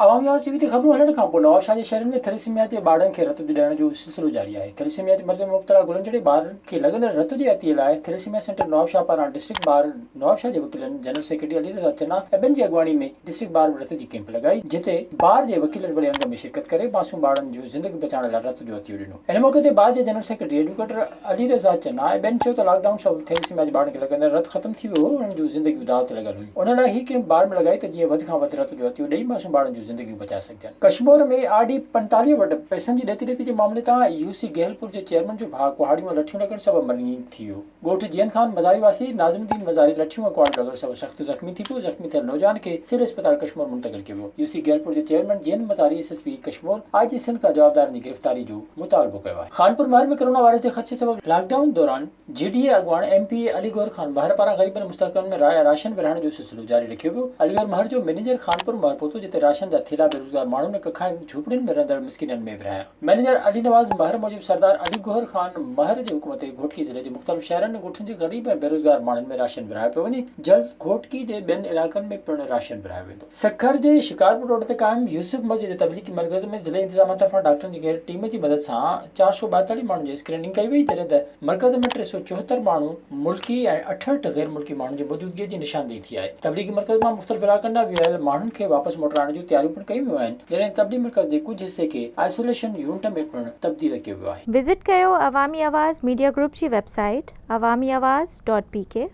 عوامي آواز ٽي وي تي خبرون هلڻ کانپوء نوابشاهه جي شهرين ۾ ٿيليسيميا جي ٻارڙن کي رت ڏيڻ جو سلسلو جاري آهي. ٿيليسيميا جي مرض ۾ مبتلا گلن جهڙي ٻارن کي لڳندڙ رت جي عطيي لاء ٿيليسيميا سينٽر نوابشاهه پاران ڊسٽرڪٽ بار نوابشاهه جي وڪيلن جنرل سيڪريٽري علي رضا چنا ۽ ٻين جي اڳواڻي ۾ ڊسٽرڪٽ بار ۾ رت جي ڪئمپ لڳائي جتي بار جي وڪيلن وڏي انگ ۾ شرڪت ڪري معصوم ٻارڙن جون زندگيون بچائڻ لاء رت جو عطيو ڏنو. ان موقعي تي بار جي جنرل سيڪريٽري ايڊووڪيٽ علي رضا چنا ۽ ٻين چيو ته لاڪ ڊائون سبب ٿيليسيميا جي ٻارڙن کي لڳندڙ رت ختم ٿي ويو هو، انهن جون زندگيون داء تي لڳل هيون، ان لاء هي ڪئمپ بار ۾ لڳائي ته جيئن وڌ کان وڌ رت جو عطيو ڏئي معصوم ٻارڙن جون زندگيون بچائي سگهجن. ڪشمور ۾ آر ڊي 45 وٽ پئسن جي ڏيتي ليتي جي معاملي تان يو سي گهلپور جي چيئرمين جو ڀاء ڪهاڙيون ۽ لٺيون لڳڻ سبب مرڻينگ ٿي ويو. ڳوٺ جيئن خان مزاري واسي ناظم الدين مزاري لٺيون ۽ ڪهاڙيون لڳڻ سبب سخت زخمي ٿي پيو، زخمي ٿيل نوجوان کي سول اسپتال ڪشمور منتقل ڪيو ويو، يو سي گيلپور جي chairman Jeeand Mazari S S P Kashmore, I G Sindh کان جوابدارن جي گرفتاري جو مطالبو ڪيو آهي. خانپور مهر ۾ ڪرونا وائرس جي خدشي سبب لاڪ ڊائون دوران جي ڊي اي اڳواڻ ايم پي اي علي گوهر خان مهر پاران غريبن ۽ مستحقن ۾ راشن ورهائڻ جو سلسلو جاري رکيو ويو، علي گوهر مهر جو مئنيجر خانپور مهر پهتو جتي راشن جا ٿيلها بيروزگار ماڻهن ۽ ڪکائين جهوپڙين ۾ رهندڙ مسڪينن ۾ ورهايا. مئنيجر علي نواز مهر موجب سردار علي گوهر خان مهر جي حڪم تي گهوٽڪي ضلعي جي مختلف شهرن ۽ ڳوٺن جي غريب ۽ بيروزگار ماڻهن ۾ راشن ورهايو پيو وڃي، جلد گهوٽڪي جي ٻين علائقن ۾ پڻ راشن ورهايو ويندو. سکر جي شڪارپور روڊ تي قائم يوسف مسجد جي تبليغي مرڪز ۾ ضلعي انتظاميا طرفان ڊاڪٽرن جي هڪ ٽيم جي مدد سان 442 ماڻهن جي اسڪريننگ ڪئي وئي جڏهن ته مرڪز ۾ 374 ماڻهو ملڪي ۽ 68 غير ملڪي ماڻهن جي موجودگي جي نشاندهي ٿي آهي. تبليغي مرڪز مان مختلف علائقن ڏانهن ويل ماڻهن کي واپس موٽرائڻ جون تياريون پڻ ڪيون ويون آهن. جڏهن تبليغ مرڪز جي ڪجهه حصي کي آئسوليشن يونٽ ۾ پڻ تبديل ڪيو ويو آهي. وزٽ ڪيو عوامي آواز ميڊيا گروپ جي website Awami Awaz dot P K.